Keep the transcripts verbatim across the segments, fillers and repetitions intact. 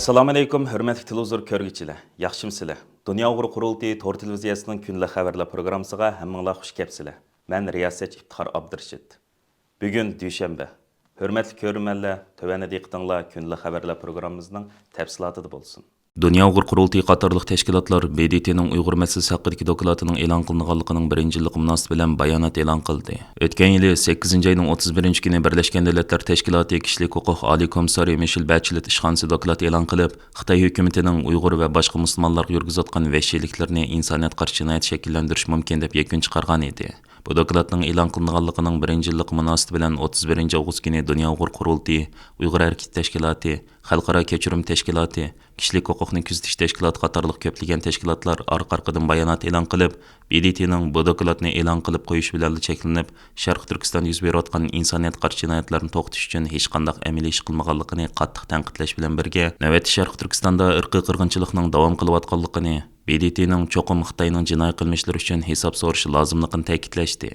ئەسسالامۇئەلەيكۇم، ھۆرمەتلىك تېلېۋىزور كۆرگۈچىلەر، ياخشىمۇسىلەر؟ دۇنيا ئۇيغۇر قۇرۇلتىيى تور تېلېۋىزىيەسىنىڭ كۈنلۈك خەۋەرلەر پروگراممىسىغا ھەممىڭلار خۇش كەپسىلەر. مەن رىياسەتچى ئىپتىخار ئابدۇرېشىت. بۈگۈن دۈشەنبە. ھۆرمەتلىك كۆرۈرمەنلەر، تۆۋەندە دىققىتىڭلار كۈنلۈك خەۋەرلەر پروگراممىمىزنىڭ تەپسىلاتىدا بولسۇن. دۇنيا ئۇيغۇر قۇرۇلتىيى قاتارلىق تەشكىلاتلار ب د ت نىڭ ئۇيغۇر مەسىلىسى ھەققىدىكى دوكلاتىنىڭ ئېلان قىلىنغانلىقىنىڭ بىرىنچى يىللىقى مۇناسىۋىتى بىلەن بايانات ئېلان قىلدى. ئۆتكەن يىلى سەككىزىنچى ئاينىڭ ئوتتۇز بىرىنچى كۈنى بىرلەشكەن دۆلەتلەر تەشكىلاتى كىشىلىك ھوقۇق ئالىي كومىسسارى مىشېل بەچلېت ئىشخانىسى دوكلات ئېلان قىلىپ، خىتاي ھۆكۈمىتىنىڭ ئۇيغۇر ۋە باشقا مۇسۇلمانلارغا يۈرگۈزۈۋاتقان ۋەھشىيلىكلىرىنى ئىنسانىيەتقا قارشى جىنايەت شەكىللەندۈرۈشى مۇمكىن دەپ يەكۈن چىقارغان ئىدى. بۇ دوكلاتنىڭ ئېلان قىلىنغانلىقىنىڭ بىرىنچى يىللىقى مۇناسىۋىتى بىلەن ئوتتۇز بىرىنچى ئاۋغۇست كۈنى دۇنيا ئۇيغۇر قۇرۇلتىيى، ئۇيغۇر ھەرىكىتى تەشكىلاتى، خەلقئارا كەچۈرۈم تەشكىلاتى، كىشىلىك ھوقۇقنى كۆزىتىش تەشكىلاتى قاتارلىق كۆپلىگەن تەشكىلاتلار ئارقا-ئارقىدىن بايانات ئېلان قىلىپ، ب د ت نىڭ بۇ دوكلاتنى ئېلان قىلىپ قويۇشى بىلەنلا چەكلىنىپ، شەرقىي تۈركىستاندا يۈز بېرىۋاتقان ئىنسانىيەتكە قارشى جىنايەتلەرنى توختىتىش ئۈچۈن ھېچقانداق ئەمەلىي ئىش قىلمىغانلىقىنى قاتتىق تەنقىدلەش بىلەن بىرگە، نۆۋەتتە شەرقىي تۈركىستاندا ئىرقىي قىرغىنچىلىقنىڭ داۋام قىلىۋاتقانلىقىنى، ب د ت نىڭ چوقۇم خىتاينىڭ جىنايى قىلمىشلىرى ئۈچۈن ھېساب سورىشى لازىملىقىنى تەكىتلەشتى.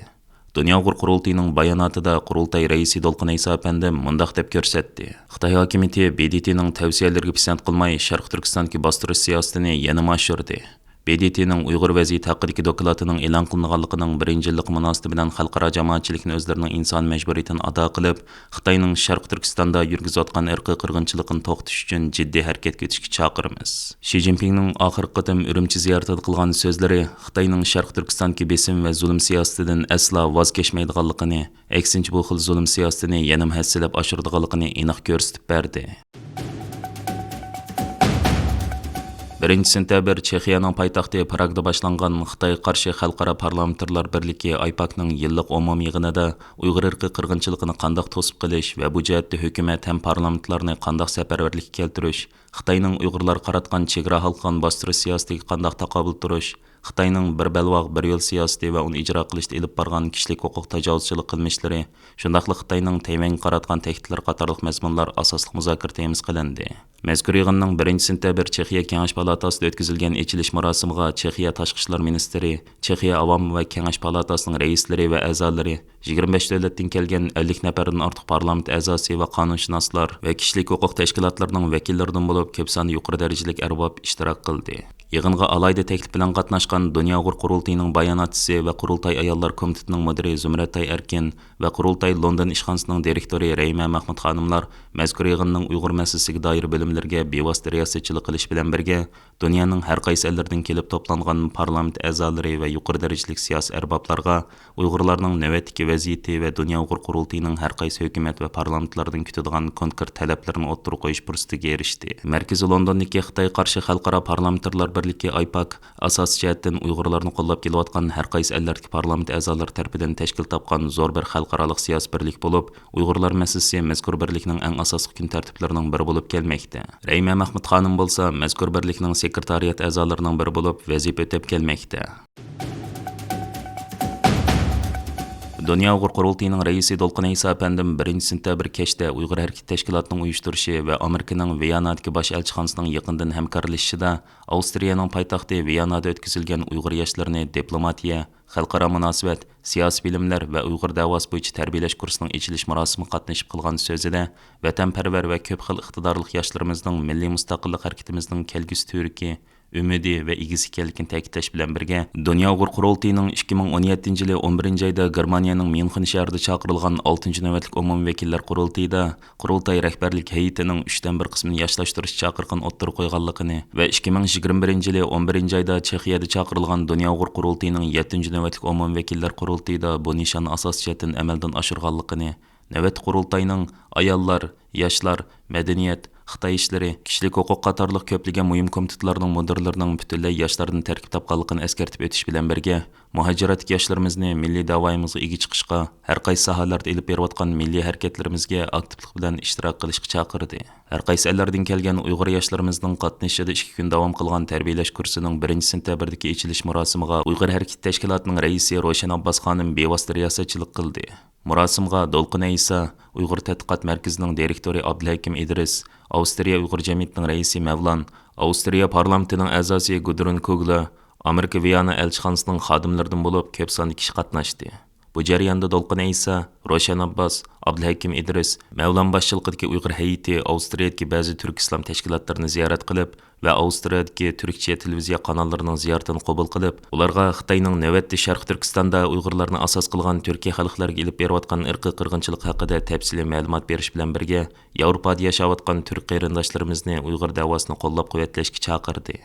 دۇنيا ئۇيغۇر قۇرۇلتىيىنىڭ باياناتىدا قۇرۇلتاي رەئىسى دولقۇن ئەيسا ئەپەندىم مۇنداق دەپ كۆرسەتتى: خىتاي ھاكىمىيىتى ب د ت نىڭ تەۋسىيەلىرىگە پىسەنت قىلماي، شەرقىي تۈركىستاندىكى باستۇرۇش سىياسىتىنى يەنىمۇ ئاشۇردى. ب د ت نىڭ ئۇيغۇر ۋەزىيىتى ھەققىدىكى دوكلاتىنىڭ ئېلان قىلىنغانلىقىنىڭ بىرىنچى يىللىقى مۇناسىۋىتى بىلەن خەلقئارا جامائەتچىلىكنى ئۆزلىرىنىڭ ئىنسانىي مەجبۇرىيىتىنى ئادا قىلىپ، خىتاينىڭ شەرقىي تۈركىستاندا يۈرگۈزۈۋاتقان ئىرقىي قىرغىنچىلىقىنى توختىتىش ئۈچۈن جىددىي ھەرىكەتكە ئۆتۈشكە چاقىرىمىز. شى جىنپىڭنىڭ ئاخىرقى قېتىم ئۈرۈمچى زىيارىتىدە قىلغان سۆزلىرى خىتاينىڭ شەرقىي تۈركىستاندىكى بېسىم ۋە زۇلۇم سىياسىتىدىن ئەسلا ۋاز كەچمەيدىغانلىقىنى، ئەكسىنچە، بۇ خىل زۇلۇم سىياسىتىنى يەنىمۇ ھەسسىلەپ ئاشۇرىدىغانلىقىنى ئېنىق كۆرسىتىپ بەردى. بىرىنچى سېنتەبىر چېخىيەنىڭ پايتەختى پراگدا باشلانغان خىتايغا قارشى خەلقئارا پارلامېنتارلار بىرلىكى ئايپاكنىڭ يىللىق ئومۇمىي يىغىنىدا ئۇيغۇر ئىرقىي قىرغىنچىلىقىنى قانداق توسۇپ قېلىش ۋە بۇ جەھەتتە ھۆكۈمەت ھەم پارلامېنتلارنى قانداق سەپەرۋەرلىككە كەلتۈرۈش، خىتاينىڭ ئۇيغۇرلارغا قاراتقان چېگرا ھالقىغان باستۇرۇش سىياسىتىگە قانداق تاقابىل تۇرۇش، خىتاينىڭ بىر بەلباغ، بىر يول سىياسىتى ۋە ئۇنى ئىجرا قىلىشتا ئېلىپ بارغان كىشىلىك ھوقۇق تاجاۋۇزچىلىق قىلمىشلىرى، شۇنداقلا خىتاينىڭ تەيۋەنگە قاراتقان تەھدىتلىرى قاتارلىق مەزمۇنلار ئاساسلىق مۇزاكىرە تېمىسى قىلىندى. مەزكۇر يىغىننىڭ بىرىنچى سېنتەبىر چېخىيە كېڭەش پالاتاسىدا ئۆتكۈزۈلگەن ئېچىلىش مۇراسىمىغا چېخىيە تاشقى ئىشلار مىنىستىرى، چېخىيە ئاۋام ۋە كېڭەش پالاتاسىنىڭ رەئىسلىرى ۋە ئەزالىرى، يىگىرمە بەش دۆلەتتىن كەلگەن ئەللىك نەپەردىن ئارتۇق پارلامېنت ئەزاسى ۋە قانۇنشۇناسلار ۋە كىشىلىك ھوقۇق تەشكىلاتلىرىنىڭ ۋەكىللىرىدىن بولۇپ كۆپ ساندا يۇقىرى دەرىجىلىك ئەرباب ئىشتىراك قىلدى. يىغىنغا ئالاھىدە تەكلىپ بىلەن قاتناشقان دۇنيا ئۇيغۇر قۇرۇلتىيىنىڭ باياناتچىسى ۋە قۇرۇلتاي ئاياللار كومىتېتىنىڭ مۇدىرى زۇمرەتئاي ئەركىن ۋە قۇرۇلتاي لوندون ئىشخانىسىنىڭ دىرېكتورى رەھىمە مەخمۇت خانىملار مەزكۇر يىغىننىڭ ئۇيغۇر مەسىلىسىگە دائىر بۆلۈملىرىگە بىۋاسىتە رىياسەتچىلىك قىلىش بىلەن بىرگە، دۇنيانىڭ ھەر قايسى ئەللىرىدىن كېلىپ توپلانغان پارلامېنت ئەزالىرى ۋە يۇقىرى دەرىجىلىك سىياسىي ئەربابلارغا ئۇيغۇرلارنىڭ نۆۋەتتىكى ۋەزىيىتى ۋە دۇنيا ئۇيغۇر قۇرۇلتىيىنىڭ ھەر قايسى ھۆكۈمەت ۋە پارلامېنتلاردىن كۈتىدىغان كونكرېت تەلەپلىرىنى ئوتتۇرىغا قويۇش پۇرسىتىگە ئېرىشتى. مەركىزى لوندوندىكى خىتايغا قارشى خەلقئارا پارلامېنتارلار بىرلىكى، ئايپاك، ئاساسىي جەھەتتىن ئۇيغۇرلارنى قوللاپ كېلىۋاتقان ھەر قايسى ئەللەردىكى پارلامېنت ئەزالىرى تەرىپىدىن تەشكىل تاپقان زور بىر خەلقئارالىق سىياسىي بىرلىك بولۇپ، ئۇيغۇرلار مەسىلىسى مەزكۇر بىرلىكنىڭ ئەڭ ئاساسلىق كۈن تەرتىپلىرىنىڭ بىرى بولۇپ كەلمەكتە. رەھىمە مەخمۇت خانىم بولسا مەزكۇر بىرلىكنىڭ سېكرېتارىيات ئەزالىرىنىڭ بىرى بولۇپ ۋەزىپە ئۆتەپ كەلمەكتە. دۇنيا ئۇيغۇر قۇرۇلتىيىنىڭ رەئىسى دولقۇن ئەيسا ئەپەندىم بىرىنچى سېنتەبىر كەچتە ئۇيغۇر ھەرىكىتى تەشكىلاتىنىڭ ئۇيۇشتۇرۇشى ۋە ئامېرىكىنىڭ ۋىيانادىكى باش ئەلچىخانىسىنىڭ يېقىندىن ھەمكارلىشىشىدا ئاۋسترىيەنىڭ پايتەختى ۋىيانادا ئۆتكۈزۈلگەن ئۇيغۇر ياشلىرىنى دىپلوماتىيە، خەلقئارا مۇناسىۋەت، سىياسىي بىلىملەر ۋە ئۇيغۇر دەۋاسى بويىچە تەربىيەلەش كۇرسىنىڭ ئېچىلىش مۇراسىمىغا قاتنىشىپ قىلغان سۆزىدە، ۋەتەنپەرۋەر ۋە كۆپ خىل ئىقتىدارلىق ياشلىرىمىزنىڭ مىللىي مۇستەقىللىق ھەرىكىتىمىزنىڭ كەلگۈسى تۈۋرۈكى، ئۈمىدى ۋە ئىگىسى ئىكەنلىكىنى تەكىتلەش بىلەن بىرگە، دۇنيا ئۇيغۇر قۇرۇلتىيىنىڭ ئىككى مىڭ ئون يەتتىنچى يىلى ئون بىرىنچى ئايدا گېرمانىيەنىڭ ميۇنخېن شەھىرىدە چاقىرىلغان ئالتىنچى نۆۋەتلىك ئومۇمىي ۋەكىللەر قۇرۇلتىيىدا قۇرۇلتاي رەھبەرلىك ھەيئىتىنىڭ ئۈچتىن بىر قىسمىنى ياشلاشتۇرۇشنى چاقىرغان ئوتتۇرىغا قويغانلىقىنى ۋە ئىككى مىڭ يىگىرمە بىرىنچى يىلى ئون بىرىنچى ئايدا چېخىيەدە چاقىرىلغان دۇنيا ئۇيغۇر قۇرۇلتىيىنىڭ يەتتىنچى نۆۋەتلىك ئومۇمىي ۋەكىللەر قۇرۇلتىيىدا بۇ نىشاننى ئاساسىي جەھەتتىن ئەمەلدىن ئاشۇرغانلىقىنى، نۆۋەتتە قۇرۇلتاينىڭ ئاياللار، ياشلار، مەدەنىيەت، خىتاي ئىشلىرى، كىشىلىك ھوقۇق قاتارلىق كۆپلىگەن مۇھىم كومىتېتلارنىڭ مۇدىرلىرىنىڭ پۈتۈنلەي ياشلاردىن تەركىب تاپقانلىقىنى ئەسكەرتىپ ئۆتۈش بىلەن بىرگە، مۇھاجىرەتتىكى ياشلىرىمىزنى مىللىي داۋايىمىزغا ئىگە چىقىشقا، ھەر قايسى ساھەلەردە ئېلىپ بېرىۋاتقان مىللىي ھەرىكەتلىرىمىزگە ئاكتىپلىق بىلەن ئىشتىراك قىلىشقا چاقىردى. ھەر قايسى ئەللەردىن كەلگەن ئۇيغۇر ياشلىرىمىزنىڭ قاتنىشىشىدا ئىككى كۈن داۋام قىلغان تەربىيەلەش كۇرسىنىڭ بىرىنچى سېنتەبىردىكى ئېچىلىش مۇراسىمىغا ئۇيغۇر ھەرىكىتى تەشكىلاتىنىڭ رەئىسى روشەن ئابباس خانىم بىۋاسىتە رىياسەتچىلىك قىلدى. مۇراسىمغا دولقۇن ئەيسا، ئۇيغۇر تەتقىقات مەركىزىنىڭ دىرېكتورى ئابدۇلھەكىم ئىدرىس، ئاۋسترىيە ئۇيغۇر جەمئىيىتىنىڭ رەئىسى مەۋلان، ئاۋسترىيە پارلامېنتىنىڭ ئەزاسى گۇدرۇن كوگلە، ئامېرىكا ۋىياننا ئەلچىخانىسىنىڭ خادىملىرىدىن بولۇپ كۆپ ساندا كىشى قاتناشتى. بۇ جەرياندا دولقۇن ئەيسا، روشەن ئابباس، ئابدۇلھەكىم ئىدرىس، مەۋلان باشچىلىقىدىكى ئۇيغۇر ھەيئىتى ئاۋسترىيەدىكى بەزى تۈرك ئىسلام تەشكىلاتلىرىنى زىيارەت قىلىپ ۋە ئاۋسترىيەدىكى تۈركچە تېلېۋىزىيە قاناللىرىنىڭ زىيارىتىنى قوبۇل قىلىپ، ئۇلارغا خىتاينىڭ نۆۋەتتە شەرقىي تۈركىستاندا ئۇيغۇرلارنى ئاساس قىلغان تۈركىي خەلقلەرگە ئېلىپ بېرىۋاتقان ئىرقىي قىرغىنچىلىق ھەققىدە تەپسىلىي مەلۇمات بېرىش بىلەن بىرگە، ياۋروپادا ياشاۋاتقان تۈرك قېرىنداشلىرىمىزنى ئۇيغۇر دەۋاسىنى قوللاپ-قۇۋۋەتلەشكە چاقىردى.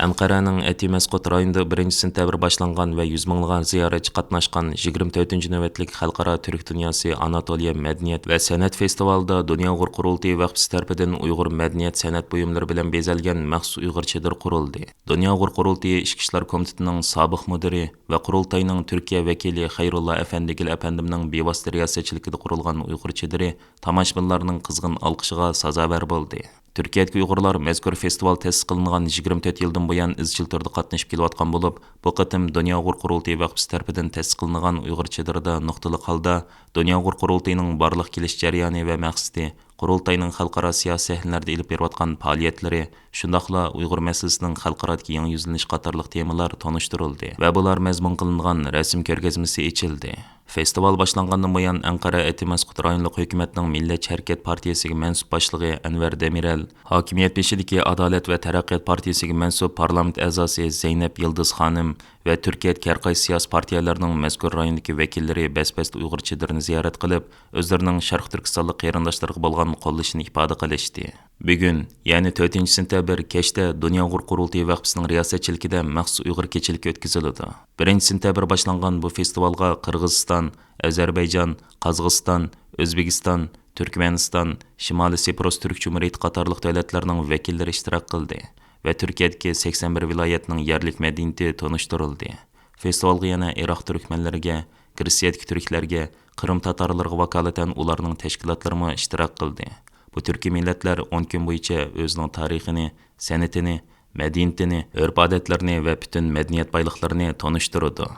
ئەنقەرەنىڭ ئەتىمەسقۇت رايونىدا بىرىنچى سېنتەبىر باشلانغان ۋە يۈز مىڭلىغان زىيارەتچى قاتناشقان يىگىرمە تۆتىنچى نۆۋەتلىك خەلقئارا تۈرك دۇنياسى ئاناتولىيە مەدەنىيەت ۋە سەنئەت فېستىۋالىدا دۇنيا ئۇيغۇر قۇرۇلتىيى ۋەقپىسى تەرىپىدىن ئۇيغۇر مەدەنىيەت سەنئەت بۇيۇملىرى بىلەن بېزەلگەن مەخسۇس ئۇيغۇر چېدىرى قۇرۇلدى. دۇنيا ئۇيغۇر قۇرۇلتىيى ئىچكى ئىشلار كومىتېتىنىڭ سابىق مۇدىرى ۋە قۇرۇلتاينىڭ تۈركىيە ۋەكىلى خەيرۇللا ئەفەندىگىل ئەپەندىمنىڭ بىۋاسىتە رىياسەتچىلىكىدە قۇرۇلغان ئۇيغۇر چېدىرى تاماشىبىنلارنىڭ قىزغىن ئالقىشىغا سازاۋەر بولدى. تۈركىيەدىكى ئۇيغۇرلار مەزكۇر فېستىۋال تەسىس قىلىنغان يىگىرمە تۆت يىلدىن بۇيان ئىزچىل تۈردە قاتنىشىپ كېلىۋاتقان بولۇپ، بۇ قېتىم دۇنيا ئۇيغۇر قۇرۇلتىيى ۋەقپىسى تەرىپىدىن تەسىس قىلىنغان ئۇيغۇر چېدىرىدا نۇقتىلىق ھالدا دۇنيا ئۇيغۇر قۇرۇلتىيىنىڭ بارلىققا كېلىش جەريانى ۋە مەقسىتى، قۇرۇلتاينىڭ خەلقئارا سىياسىي سەھنىلەردە ئېلىپ بېرىۋاتقان پائالىيەتلىرى، شۇنداقلا ئۇيغۇر مەسىلىسىنىڭ خەلقئارادىكى يېڭى يۈزلىنىش قاتارلىق تېمىلار تونۇشتۇرۇلدى ۋە بۇلار مەزمۇن قىلىنغان رەسىم كۆرگەزمىسى ئېچىلدى. فېستىۋال باشلانغاندىن بۇيان، ئەنقەرە ئەتىمەسقۇت رايونلۇق ھۆكۈمەتنىڭ مىللەتچى ھەرىكەت پارتىيەسىگە مەنسۇپ باشلىقى ئەنۋەر دېمىرەل، ھاكىمىيەت بېشىدىكى ئادالەت ۋە تەرەققىيات پارتىيەسىگە مەنسۇپ پارلامېنت ئەزاسى زەينەپ يىلدىز خانىم ۋە تۈركىيەدىكى ھەر قايسى سىياسىي پارتىيەلەرنىڭ مەزكۇر رايوندىكى ۋەكىللىرى بەس-بەستە ئۇيغۇر چېدىرىنى زىيارەت قىلىپ، ئۆزلىرىنىڭ شەرقىي تۈركىستانلىق قېرىنداشلىرىغا بولغان قوللىشىنى ئىپادە قىلىشتى. بۈگۈن، يەنى تۆتىنچى سېنتەبىر كەچتە دۇنيا ئۇيغۇر قۇرۇلتىيى ۋەقپىسىنىڭ رىياسەتچىلىكىدە مەخسۇس ئۇيغۇر كېچىلىكى ئۆتكۈزۈلىدۇ. بىرىنچى سېنتەبىر باشلانغان بۇ فېستىۋالغا قىرغىزىستان، ئەزەربەيجان، قازاقىستان، ئۆزبېكىستان، تۈركمەنىستان، شىمالىي سىپرۇس تۈرك جۇمھۇرىيىتى قاتارلىق دۆلەتلەرنىڭ ۋەكىللىرى ئىشتىراك قىلدى ۋە تۈركىيەدىكى سەكسەن بىر ۋىلايەتنىڭ يەرلىك مەدەنىيىتى تونۇشتۇرۇلدى. فېستىۋالغا يەنە ئىراق تۈركمەنلىرىگە، گرېتسىيەدىكى تۈركلەرگە، قىرىم تاتارلىرىغا ۋاكالىتەن ئۇلارنىڭ تەشكىلاتلىرىمۇ ئىشتىراك قىلدى. بۇ تۈركىي مىللەتلەر ئون كۈن بويىچە ئۆزىنىڭ تارىخىنى، سەنئىتىنى، مەدەنىيىتىنى، ئۆرپ-ئادەتلىرىنى ۋە پۈتۈن مەدەنىيەت بايلىقلىرىنى تونۇشتۇرىدۇ.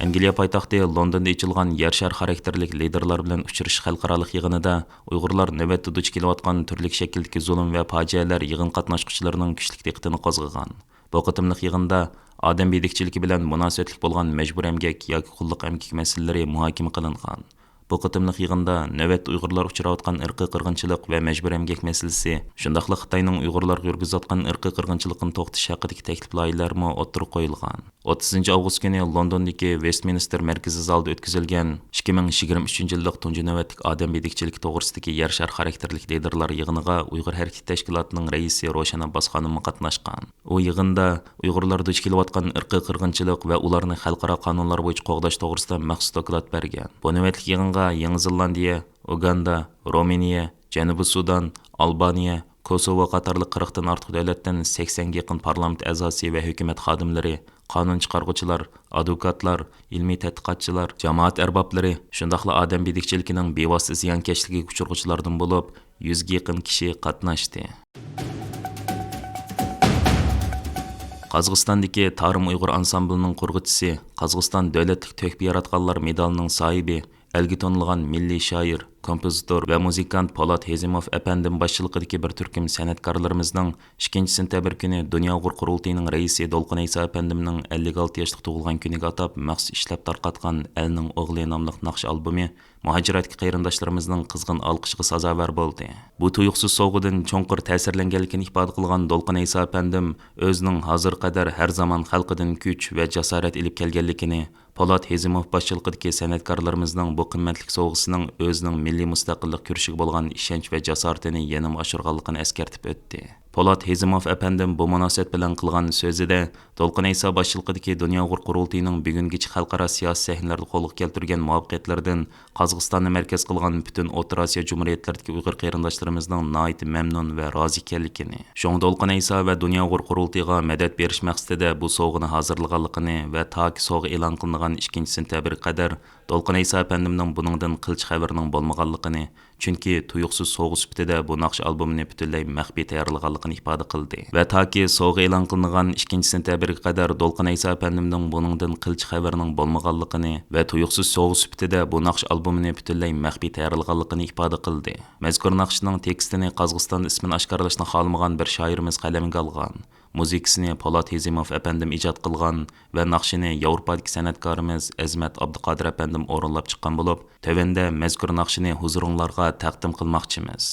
ئەنگلىيە پايتەختى لوندوندا ئېچىلغان يەر شارى خاراكتېرلىك لىدېرلار بىلەن ئۇچرىشىش خەلقئارالىق يىغىنىدا ئۇيغۇرلار نۆۋەتتە دۇچ كېلىۋاتقان تۈرلۈك شەكىلدىكى زۇلۇم ۋە پاجىئەلەر يىغىن قاتناشقۇچىلىرىنىڭ كۈچلۈك دىققىتىنى قوزغىغان. بۇ قېتىملىق يىغىندا ئادەم بېدىكچىلىكى بىلەن مۇناسىۋەتلىك بولغان مەجبۇرىي ئەمگەك ياكى قۇللۇق ئەمگىكى مەسىلىلىرى مۇھاكىمە قىلىنغان. بۇ قېتىملىق يىغىندا نۆۋەتتە ئۇيغۇرلار ئۇچراۋاتقان ئىرقىي قىرغىنچىلىق ۋە مەجبۇرىي ئەمگەك مەسىلىسى، شۇنداقلا خىتاينىڭ ئۇيغۇرلارغا يۈرگۈزۈۋاتقان ئىرقىي قىرغىنچىلىقىنى توختىتىش ھەققىدىكى تەكلىپ لايىھىلەرمۇ ئوتتۇرىغا قويۇلغان. ئوتتۇزىنچى ئاۋغۇست كۈنى لوندوندىكى ۋېستمىنستېر مەركىزىي زالدا ئۆتكۈزۈلگەن ئىككى مىڭ يىگىرمە ئۈچىنچى يىللىق تۇنجى نۆۋەتلىك ئادەم بېدىكچىلىكى توغرىسىدىكى يەر شارى خاراكتېرلىك لىدېرلار يىغىنىغا ئۇيغۇر ھەرىكىتى تەشكىلاتىنىڭ رەئىسى روشەن ئابباس خانىممۇ قاتناشقان. ئۇ يىغىندا ئۇيغۇرلار دۇچ كېلىۋاتقان ئىرقىي قىرغىنچىلىق ۋە ئۇلارنى خەلقئارا قانۇنلار بويىچە قوغداش توغرىسىدا مەخسۇس دوكلات بەرگەن. بۇ نۆۋەتلىك يىغىنغا يېڭى زېلاندىيە، ئۇگاندا، رومىنىيە، جەنۇبىي سۇدان، ئالبانىيە، كوسوۋو قاتارلىق قىرىقتىن ئارتۇق دۆلەتتىن سەكسەنگە يېقىن پارلامېنت ئەزاسى ۋە ھۆكۈمەت خادىملىرى، قانۇن چىقارغۇچىلار، ئادۋوكاتلار، ئىلمىي تەتقىقاتچىلار، جامائەت ئەربابلىرى، شۇنداقلا ئادەم بېدىكچىلىكىنىڭ بىۋاسىتە زىيانكەشلىكىگە ئۇچرىغۇچىلاردىن بولۇپ، يۈزگە يېقىن كىشى قاتناشتى. قازاقىستاندىكى تارىم ئۇيغۇر ئانسامبلىنىڭ قۇرغۇچىسى، قازاقىستان دۆلەتلىك تۆھپە ياراتقانلار مېدالىنىڭ ساھىبى، ئەلگە تونۇلغان مىللىي شائىر، كومپوزىتور ۋە مۇزىكانت پولات ھېزىموف ئەپەندىم باشچىلىقىدىكى بىر تۈركۈم سەنئەتكارلىرىمىزنىڭ ئىككىنچى سېنتەبىر كۈنى دۇنيا ئۇيغۇر قۇرۇلتىيىنىڭ رەئىسى دولقۇن ئەيسا ئەپەندىمنىڭ ئەللىك ئالتە ياشلىق تۇغۇلغان كۈنىگە ئاتاپ مەخسۇس ئىشلەپ تارقاتقان ئەلنىڭ ئوغلى ناملىق ناخشا ئالبومى مۇھاجىرەتتىكى قېرىنداشلىرىمىزنىڭ قىزغىن ئالقىشىغا سازاۋەر بولدى. بۇ تۇيۇقسىز سوۋغىدىن چوڭقۇر تەسىرلەنگەنلىكىنى ئىپادە قىلغان دولقۇن ئەيسا ئەپەندىم ئۆزىنىڭ ھازىرغا قەدەر ھەر زامان خەلقىدىن كۈچ ۋە جاسارەت ئېلىپ كەلگەنلىكىنى، پولات ھېزىموف باشچىلىقىدىكى سەنئەتكارلىرىمىزنىڭ بۇ قىممەتلىك سوۋغىسىنىڭ ئۆزىنىڭ مىللىي مۇستەقىللىق كۈرىشىگە بولغان ئىشەنچ ۋە جاسارىتىنى يەنىمۇ ئاشۇرغانلىقىنى ئەسكەرتىپ ئۆتتى. پولات ھېزىموف ئەپەندىم بۇ مۇناسىۋەت بىلەن قىلغان سۆزىدە، دولقۇن ئەيسا باشچىلىقىدىكى دۇنيا ئۇيغۇر قۇرۇلتىيىنىڭ بۈگۈنگىچە خەلقئارا سىياسىي سەھنىلەردە قولغا كەلتۈرگەن مۇۋەپپەقىيەتلىرىدىن قازاقىستاننى مەركەز قىلغان پۈتۈن ئوتتۇرا ئاسىيا جۇمھۇرىيەتلىرىدىكى ئۇيغۇر قېرىنداشلىرىمىزنىڭ ناھايىتى مەمنۇن ۋە رازى ئىكەنلىكىنى، شۇڭا دولقۇن ئەيسا ۋە دۇنيا ئۇيغۇر قۇرۇلتىيىغا مەدەت بېرىش مەقسىتىدە بۇ سوۋغىنى ھازىرلىغانلىقىنى ۋە تاكى سوۋغا ئېلان قىلىنغان ئىككىنچى سېنتەبىرگە قەدەر دولقۇن ئەيسا ئەپەندىمنىڭ بۇنىڭدىن قىلچە خەۋىرىنىڭ بولمىغانلىقىنى، چۈنكى تۇيۇقسىز سوۋغا سۈپىتىدە بۇ ناخشا ئالبومىنى پۈتۈنلەي مەخپىي تەييارلىغانلىقىنى ئىپادە قىلدى ۋە تاكى سوۋغا ئېلان قىلىنغان ئىككىنچى سېنتەبىرگە قەدەر دولقۇن ئەيسا ئەپەندىمنىڭ بۇنىڭدىن قىلچە خەۋىرىنىڭ بولمىغانلىقىنى ۋە تۇيۇقسىز سوۋغا سۈپىتىدە بۇ ناخشا ئالبومىنى پۈتۈنلەي مەخپىي تەييارلىغانلىقىنى ئىپادە قىلدى. مەزكۇر ناخشىنىڭ تېكىستىنى قازاقىستان ئىسمىنى ئاشكارىلاشنى خالىمىغان بىر شائىرىمىز قەلەمگە ئالغان. مۇزىكىسىنى پولات ھېزىموف ئەپەندىم ئىجاد قىلغان ۋە ناخشىنى ياۋروپادىكى سەنئەتكارىمىز ئەزىمەت ئابدۇقادىر ئەپەندىم ئورۇنلاپ چىققان بولۇپ، تۆۋەندە مەزكۇر ناخشىنى ھۇزۇرۇڭلارغا تەقدىم قىلماقچىمىز.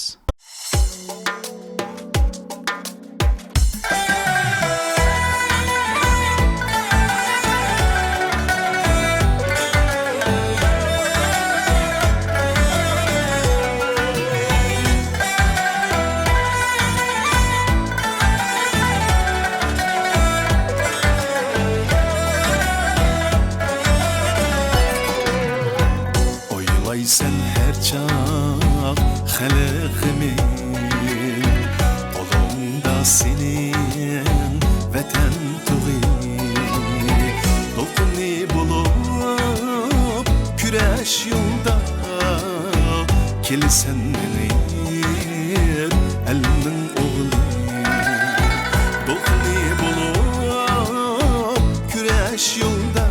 ئويلايسەن ھەر چاغ خەلقىمنى، قولۇڭدا سېنىڭ ۋەتەن تۇغى. دولقۇنى بولۇپ كۈرەش يولدا، كېلىسەن مېڭىپ ئەلنىڭ ئوغلى. دولقۇنى بولۇپ كۈرەش يولدا،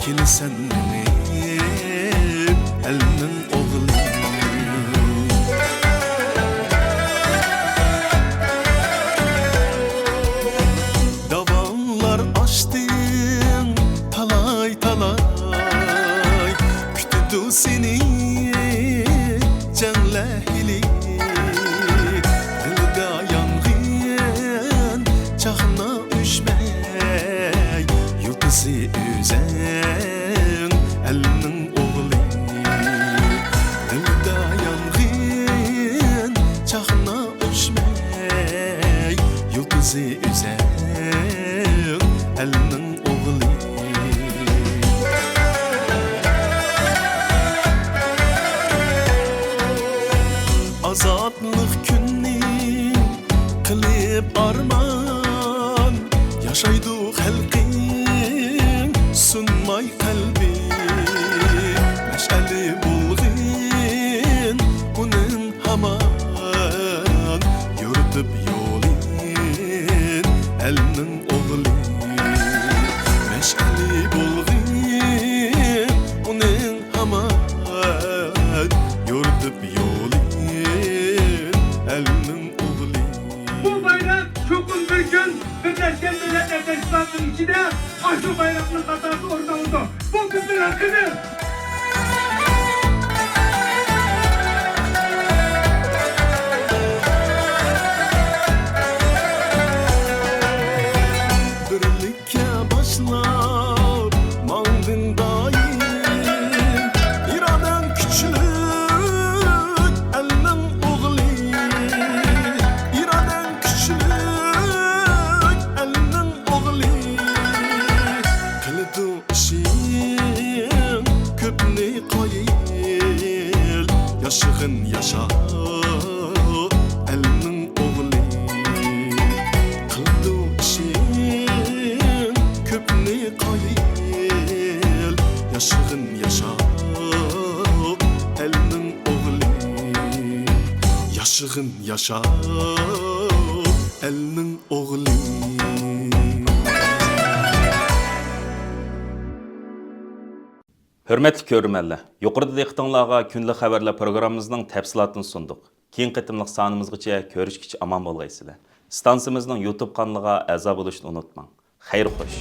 كېلىسەن مېڭىپ ئەلنىڭ ئوغلى. داۋانلار ئاشتىڭ تالاي-تالاي، كۈتىدۇ سېنى جەڭلەر ھېلى. دىلدا يانغىن چاقنا ئۆچمەي، يۇلتۇزى ئۆزەڭ ئەلنىڭ ئوغلى. دىلدا يانغىن چاقنا ئۆچمەي، يۇلتۇزى ئۆزەڭ ئەلنىڭ ئوغلى. ئازادلىق كۈننى قىلىپ ئارمان، ياشايدۇ خەلقىڭ سۇنماي قەلبى. مەشئەلى بولغىن ئۇنىڭ ھامان، يورۇتۇپ يولىنى ئەلنىڭ ئوغلى. مەشئەلى بولغىن ئۇنىڭ ھامان، يورۇتۇپ يولىنى ئەلنىڭ ئوغلى. بۇ بايراق چوقۇم بىر كۈن بىرلەشكەن دۆلەتلەر تەشكىلاتىنىڭ ئىچىدە ئاشۇ بايراقنىڭ قاتارىدا ئورۇن ئالىدۇ. بۇ بىزنىڭ ھەققىمىز. بىرلىككە باشلاپ ماڭدىڭ دائىم، ئىرادەڭ كۈچلۈك ئەلنىڭ ئوغلى، ئىرادەڭ كۈچلۈك ئەلنىڭ ئوغلى. قىلىدۇ ئىشىڭ كۆپنى قايىل، ياشىغىن ياشا ئەلنىڭ ئوغلى. قىلىدۇ ئىشىڭ كۆپنى قايىل، ياشىغىن ياشا ئەلنىڭ ئوغلى. ياشىغىن ياشا ئەلنىڭ ئوغلى. ھۆرمەتلىك كۆرۈرمەنلەر، يۇقىرىدا دىققىتىڭلارغا كۈندىلىك خەۋەرلەر پروگراممىمىزنىڭ تەپسىلاتىنى سۇندۇق. كېيىنكى قېتىملىق سانىمىزغىچە كۆرۈشكىچە ئامان بولغايسىلەر. ئىستانسىمىزنىڭ يۇتۇب قانىلىغا ئەزا بولۇشنى ئۇنتۇماڭ. خەير خوش.